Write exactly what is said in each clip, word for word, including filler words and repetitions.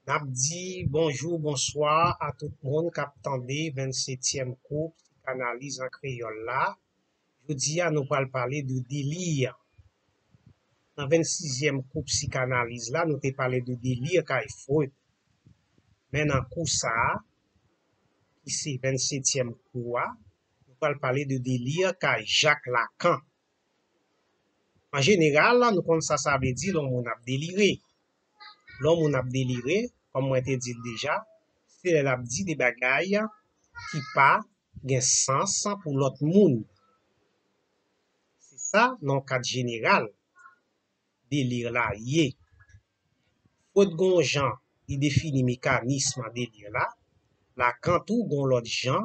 N ap di bonjou, bonswa a tout moun k ap tande vennsetyèm kou psikanaliz an kreyòl la. Jodi a, nou pral pale de deli. Nan vennsizyèm kou psikanaliz la, nou te pale de deli kay Freud. Men nan kou sa a, ki se vennsetyèm kou a, nou pral pale de deli kay Jacques Lacan. An jeneral, nou konn sa sa vle di lè yon moun ap delire. Lè yon moun ap delire, kòm mwen te di l deja, se lè l ap di de bagay ki pa gen sans pou lòt moun. Se sa, nan yon kad jeneral, deli la ye. Freud gon jan li defini mekanis deli la, Lacan tou gon lòt jan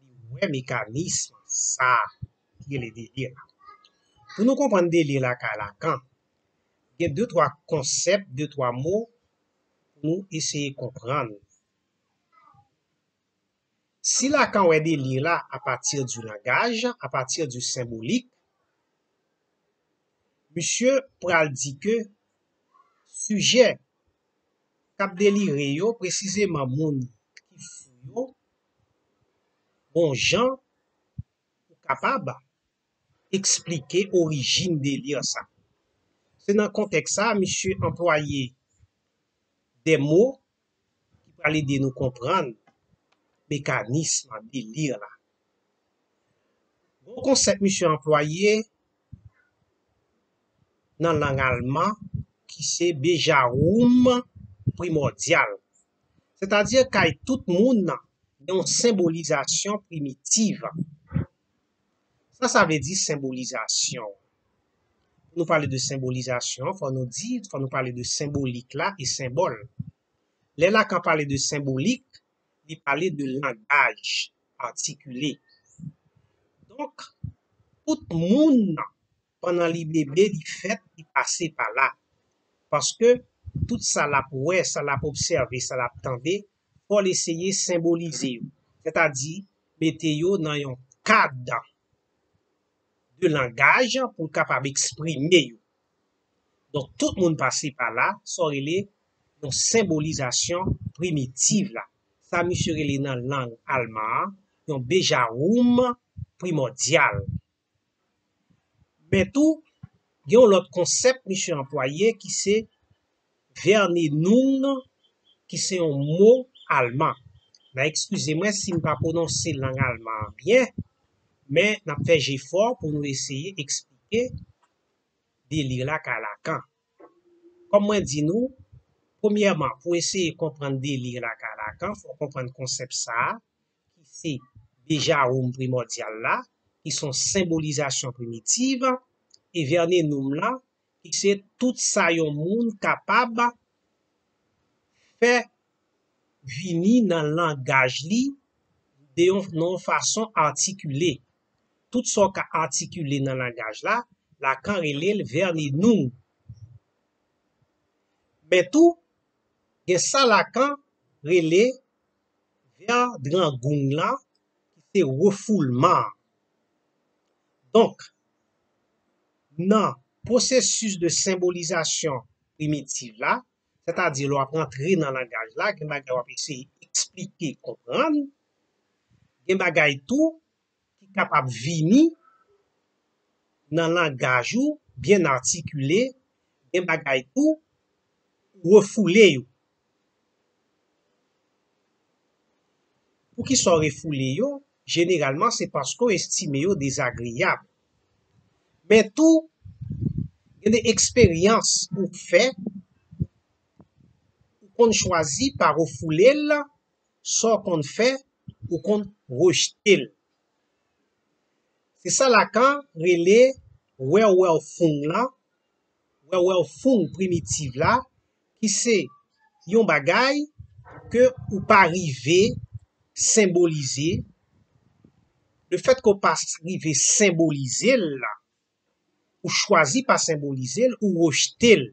li wè mekanis sa a ki rele deli la. Pou nou konprann deli la kay Lacan, gen de twa konsèp, de twa mo pou nou eseye konprann. Si Lacan wè deli la apati di langaj, apati di senbolik, misye pral di ke sijè k ap delire yo, presizeman moun ki fou yo, gon jan ou kapab eksplike orijin deli sa. Se nan kontèks sa, misye anplwaye de mo ki pral ede nou konprann mekanis deli la. Gon konsèp misye anplwaye nan lang alman ki se Bejawum primòdyal. Sètadi kay tout moun gen yon senbolizasyon primitiv. Sa sa vle di senbolizasyon? Pou nou pale de senbolizasyon, fò nou di, fò nou pale de senbolik la e senbòl. Lè Lacan pale de senbolik, li pale de langaj atikile. Donk, tout moun, pandan li bebe, li fèt, li pase pa la. Paske tout sa l ap wè, sa l ap obsève, sa l ap tande, fò l eseye senbolize yo. Sètadi, mete yo nan yon kad de langaj pou l kapab eksprime yo. Donk, tout moun pase pa la, sa w rele yon senbolizasyon primitiv la. Sa misye rele nan lang alman an, yon Bejawum primòdyal. Men tou, gen yon lòt konsèp misye anplwaye ki se Verneinung, ki se yon mo alman. N a eskize mwen si m pa pwononse lang alman an byen, men n ap fè jefò pou nou eseye eksplike deli la kay Lacan. Kòm mwen di nou, premyèman, pou eseye konprann deli la kay Lacan, fò w konprann konsèp sa a, ki se Bejawum primòdyal la, ki se yon senbolizasyon primitiv, e Verneinung la, ki se tout sa yon moun kapab fè vini nan langaj li de yon, nan yon fason atikile. Tout sa w ka atikile nan langaj la, Lacan rele l Verneinung. Men tou, gen sa Lacan rele Verdrängung la, ki se refoulman an. Donk, nan pwosesis de senbolizasyon primitiv la, sètadi lè w ap rantre nan langaj la, gen bagay w ap eseye eksplike, konprann, gen bagay tou ki kapab vini nan langaj ou byen atikile, gen bagay tou ou refoule yo. Poukisa w refoule yo? Jeneralman, se paske w estime yo dezagreyab. Men tou, gen de eksperyans ou fè, ou konn chwazi pa refoule l, sa w konn fè, ou konn rejte l. Se sa Lacan rele Werwölfung lan, Werwölfung primitiv la, ki se yon bagay ke ou pa rive senbolize. Lefètke w pa rive senbolize l la, ou chwazi pa senbolize l, ou rejte l.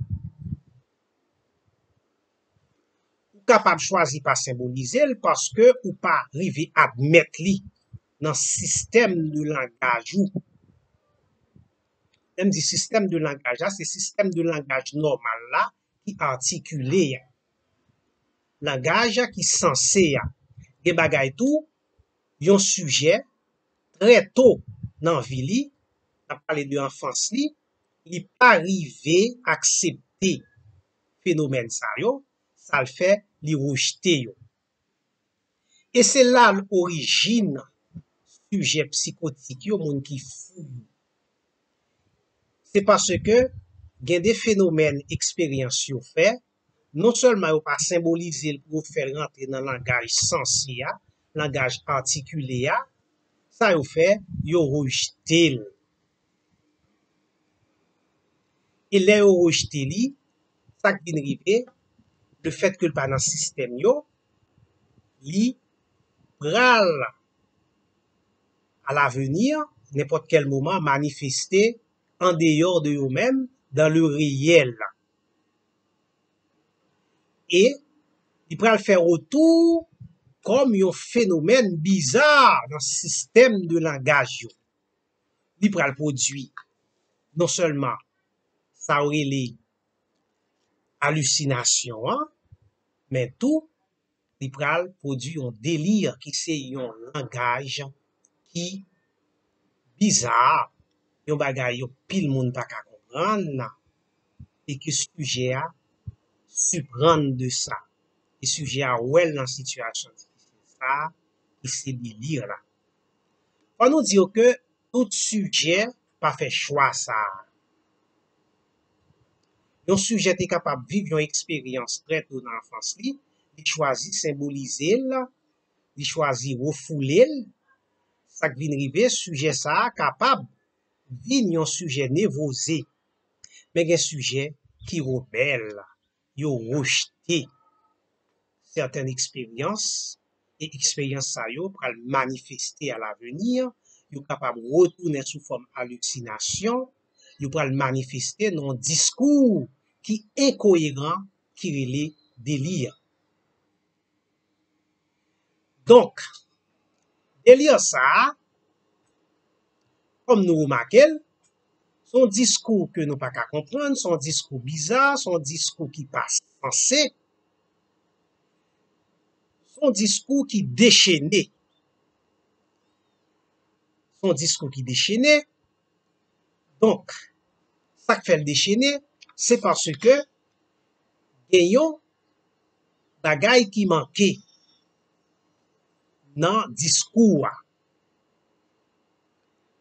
Ou kapab chwazi pa senbolize l paske ou pa rive admèt li nan sistèm de langaj ou. Lè m di sistèm de langaj la, se sistèm de langaj nòmal la ki atikile a. langaj ki sanse a. Gen bagay tou, yon sijè, trè to nan vi li, n ap pale de anfans li, li pa rive aksepte fenomèn sa yo, sa l fè, li rejte yo. E se la orijin sijè psikotik yo, moun ki fou yo. Se paske gen de fenomèn eksperyans yo fè, non sèlman yo pa senbolize l pou yo fè l rantre nan langaj sanse a, langaj atikile a, sa yo fè, yo rejte l. E lè yo rejte li, sa k vin rive, lefètke l pa nan sistèm yo, li pral alavni, nenpòt kèl moman, manifeste andeyò de yo menm, dans le réel. E li pral fè retou kòm yon fenomèn biza nan sistèm de langaj yo. Li pral pwodui non sèlman sa yo rele alisinasyon an, men tou li pral pwodui yon deli ki se yon langaj ki biza, yon bagay yon pil moun pa ka konprann, e ke sijè a siprann de sa. E sijè a wè l nan sitiyasyon difisil sa a, ki se deli la. Fò nou di yo ke tout sijè pa fè chwa sa a. Yon sijè te kapab viv yon eksperyans trè to nan anfans li, li chwazi senbolize l, li chwazi refoule l, sa k vin rive, sijè sa a kapab vin yon sijè nevroze. Men gen sijè ki rebèl, yo rejte sèten eksperyans, e eksperyans sa yo pral manifeste alavni, yo kapab retounen sou fòm alisinasyon, yo pral manifeste nan yon diskou ki enkoyeran, ki rele deli. Donk, deli sa a, kòm nou remake l, se yon diskou ke nou pa ka konprann, se yon diskou biza, se yon diskou ki pa sanse, se yon diskou ki dechene. Se yon diskou ki dechene. Donk, sa k fè l dechene, se paske gen yon bagay ki manke nan diskou a.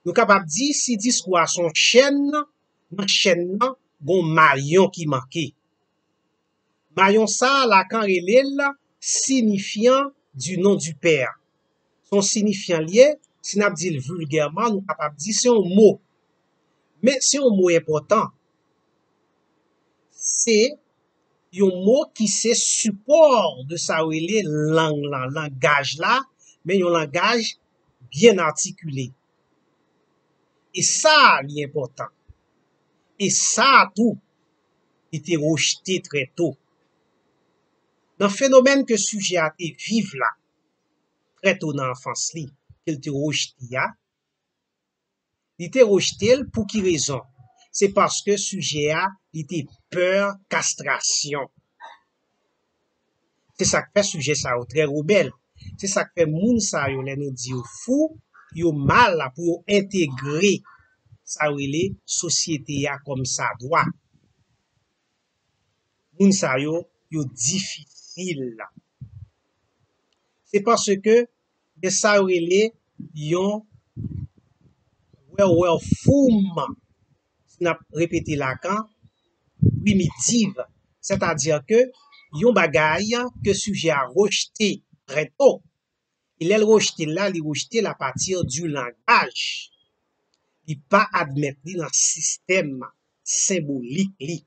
Nou kapab di, si diskou a se yon chèn, nan chèn nan, gen yon mayon ki manke. Mayon sa a, Lacan rele l signifiant du nom du père. Se yon sinifyan l ye, si n ap di l vilgèman, nou kapab di se yon mo. Men se yon mo enpòtan. Se yon mo ki se sipò de sa yo rele lang lan, langaj la, men yon langaj byen atikile. E sa a li enpòtan. E sa a tou, li te rejte trè to. Nan fenomèn ke sijè a te viv la, trè to nan anfans li, ke l te rejte a, li te rejte l pou ki rezon? Se paske sijè a, li te pè kastrasyon. Se sa k fè sijè sa yo trè rebèl. Se sa k fè moun sa yo, lè nou di yo fou, yo mal pou yo entegre sa yo rele sosyete a kòm sa dwa. Moun sa yo, yo difisil. Se paske gen sa yo rele yon werewolfum, si n ap repete Lacan, primitiv, sètadi ke yon bagay ke sijè a rejte trè to, e lè l rejte l la, li rejte l apati di langaj. Li pa admèt li nan sistèm senbolik li.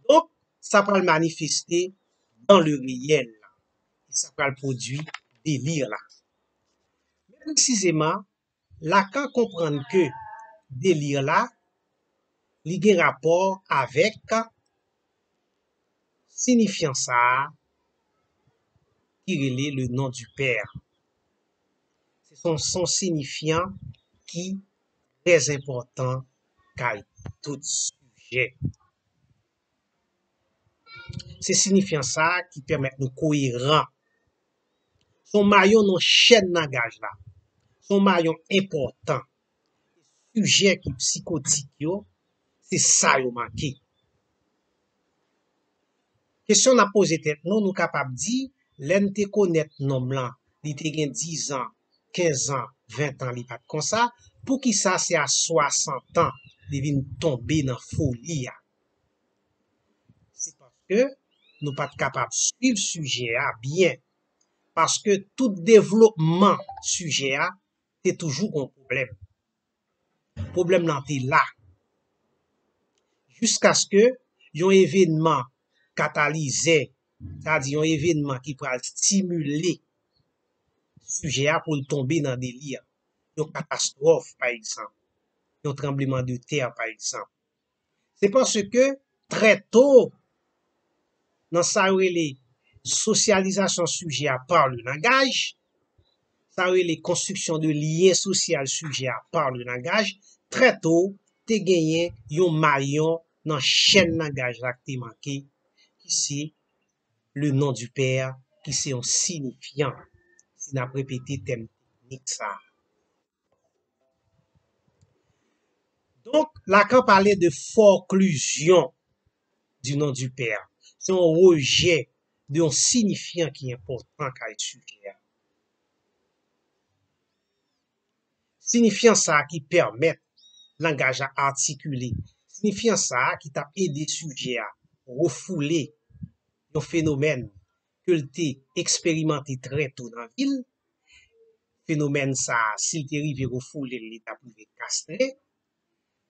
Donk, sa pral manifeste dans le réel. E sa pral pwodui deli la. Men presizeman, Lacan konprann ke deli la, li gen rapò avèk sinifyan sa a ki rele le nom du père. Se yon, se yon sinifyan ki trè enpòtan kay tout sijè. Se sinifyan sa a ki pèmèt nou koyeran. Se yon mayon nan chèn langaj la. Se yon mayon enpòtan. Sijè ki psikotik yo, se sa yo manke. Kesyon n ap poze tèt nou, nou kapab di, lè n te konèt nonm lan, li te gen diz an, kenz an, ven an, li pa t konsa, poukisa se a swasant an li vin tonbe nan foli a? Se paske nou pa t kapab swiv sijè a byen, paske tout devlopman sijè a te toujou gon pwoblèm. Pwoblèm lan te la. Jiskaske yon evènman katalizè, sa di yon evènman ki pral stimile sijè a pou l tonbe nan deli a. Yon katastwòf, pa egzanp. Yon tranbleman de tè, pa egzanp. Se paske trè to, nan sa yo rele sosyalizasyon sijè a par le langaj, sa yo rele konstriksyon de lyen sosyal sijè a par le langaj, trè to, te genyen yon mayon nan chèn langaj la ki te manke, ki se le nom du père, ki se yon sinifyan, si n ap repete tèm teknik sa a. Donk, Lacan pale de forclusion du nom du père. Se yon rejè de yon sinifyan ki enpòtan kay sijè a. Sinifyan sa a ki pèmèt langaj la atikile. Sinifyan sa a ki t ap ede sijè a refoule yon fenomèn ke l te eksperimante trè to nan vi l. Fenomèn sa a, si l te rive refoule l, li t ap rive kastre.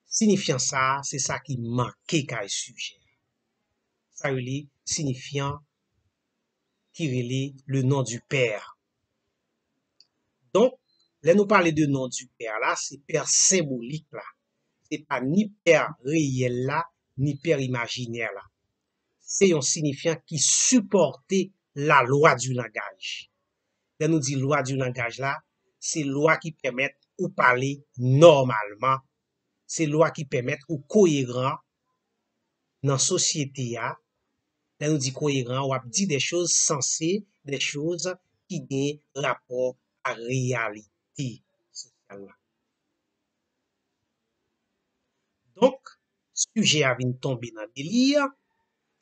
Sinifyan sa a, se sa ki manke kay sijè a. Sa rele sinifyan ki rele le nom du père. Donk, lè nou pale de nom du père la, se pè senbolik la. Se pa ni pè reyèl la, ni pè imajinè la. Se yon sinifyan ki sipòte la loi du langage. Lè nou di lwa di langaj la, se lwa ki pèmèt ou pale nòmalman, se lwa ki pèmèt ou koyeran nan sosyete a. Lè nou di koyeran, w ap di de choz sanse, de choz ki gen rapò a reyalite sosyal la. Donk, sijè a vin tonbe nan deli a,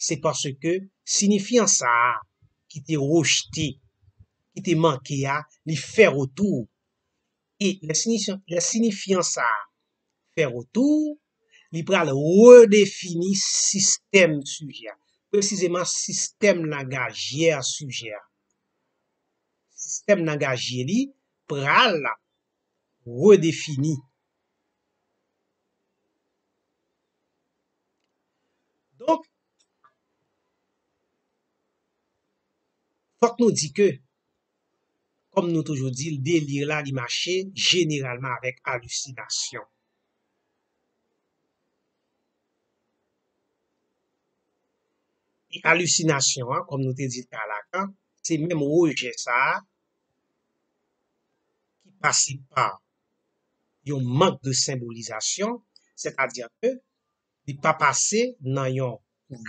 se paske sinifyan sa a ki te rejte, ki te manke a, li fè retou. E lè sinifyan, lè sinifyan sa a fè retou, li pral redefini sistèm sijè a. Presizeman, sistèm langajyè sijè a. Sistèm langajyè li pral redefini. Donk, fòk nou di ke, kòm nou toujou di l, deli la, li mache jeneralman avèk alisinasyon. E alisinasyon an, kòm nou te di l ka Lacan, se menm rejè sa a ki pase pa yon mank de senbolizasyon, sètadi ke li pa pase nan yon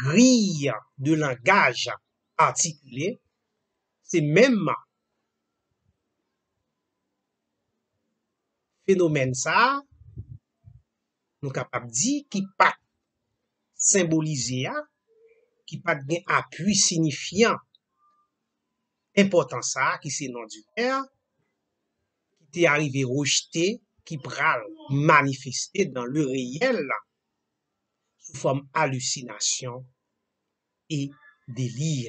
griy de langaj atikile, se menm fenomèn sa a, nou kapab di, ki pa t senbolize a, ki pa t gen apui sinifyan enpòtan sa a, ki se non du père, ki te arive rejte, ki pral manifeste dans le réel sou fòm alisinasyon e deli.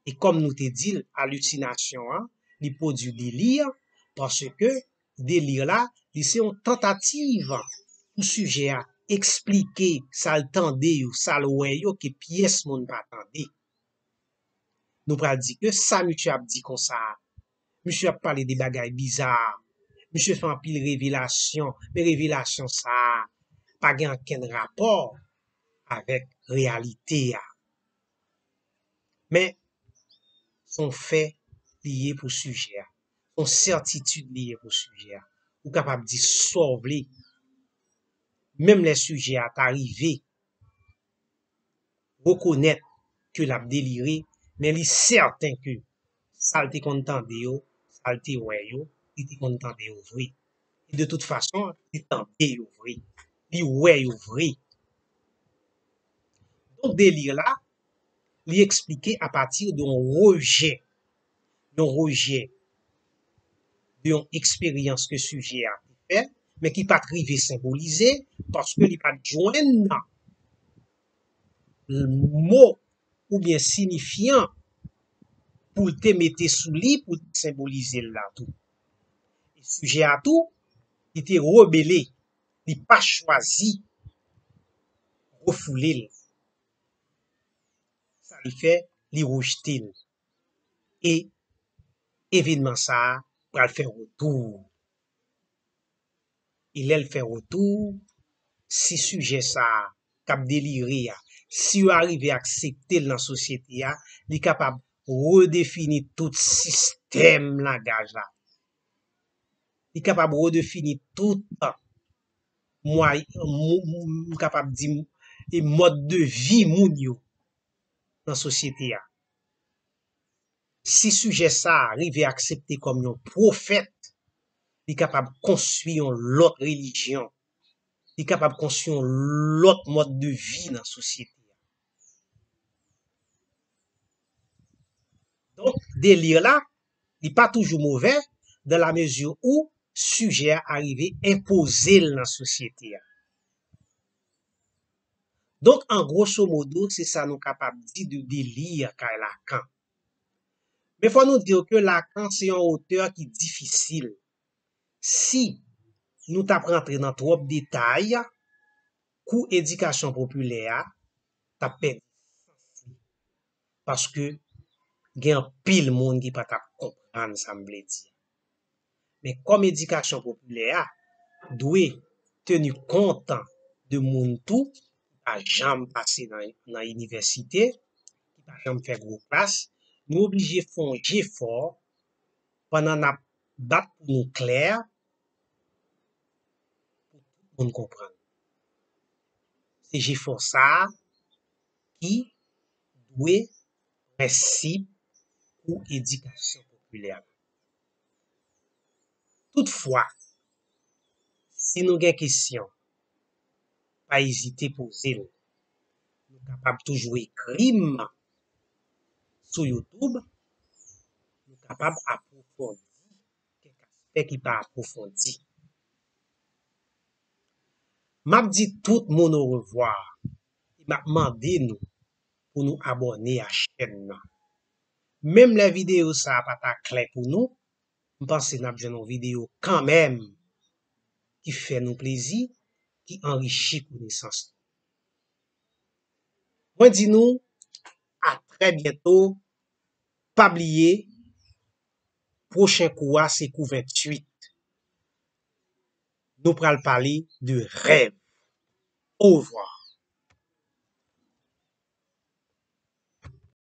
E kòm nou te di l, alisinasyon an, li pwodui deli, paske deli la, li se yon tantativ pou sijè a eksplike sa l tande yo, sa l wè yo, ke pyès moun pa tande. Nou pral di ke sa misye ap di konsa a, misye ap pale de bagay biza, misye fè anpil revelasyon, men revelasyon sa a pa gen okenn rapò avèk reyalite a. Men, se yon fè li ye pou sijè a. Se yon sètitid li ye pou sijè a. Ou kapab di sa w vle. Menm lè sijè a ta rive rekonèt ke l ap delire, men li sèten ke sa l te konn tande yo, sa l te wè yo, li te konn tande yo vre. E de tout fason, li tande yo vre. Li wè yo vre. Donk, deli la, li eksplike apati de yon rejè, yon rejè de yon eksperyans ke sijè a te fè, men ki pa t rive senbolize, paske li pa t jwenn mo oubyen sinifyan pou l te mete sou li, pou l te senbolize l la tou. E sijè a tou, li te rebele, li pa chwazi refoule l. Sa li fè, li rejte l. E evènman sa a pral fè retou. E lè l fè retou, si sijè sa a k ap delire a, si yo arive aksepte l nan sosyete a, li kapab redefini tout sistèm langaj la. Li kapab redefini tout mwa-, m kapab di, e mòd de vi moun yo nan sosyete a. Si sijè sa a rive aksepte kòm yon pwofèt, li kapab konstwi yon lòt relijyon. Li kapab konstwi yon lòt mòd de vi nan sosyete a. Donk, deli la, li pa toujou movè, dans la mesure où sijè a arive enpoze l nan sosyete a. Donk, an grosso modo, se sa nou kapab di de deli kay Lacan. Men fò nou di ke Lacan se yon otè ki difisil. Si nou t ap rantre nan twòp detay, kou edikasyon popilè a t ap pèdi sans li. Paske gen anpil moun ki pa t ap konprann sa m vle di. Men kòm edikasyon popilè a dwe teni kont de moun tou ki pa janm pase nan, nan inivèsite, ki pa janm fè gwo klas, nou oblije fè yon jefò pandan n ap bat pou nou klè, pou tout moun konprann. Se jefò sa a ki dwe prensip kou edikasyon popilè la. Toutfwa, si nou gen kesyon, pa ezite poze l. Nou kapab toujou ekri m sou YouTube. Nou kapab apwofondi kèk aspè ki pa apwofondi. M ap di tout moun orevwa e m ap mande nou pou nou abòne a chèn nan. Menm lè videyo sa a pa ta klè pou nou, m panse n ap jwenn yon videyo kanmenm ki fè nou plezi, ki anrichi konesans nou. Mwen di nou, a trè byento, pa bliye, pwochen kou a se kou venntuit. Nou pral pale de rèv. Orevwa.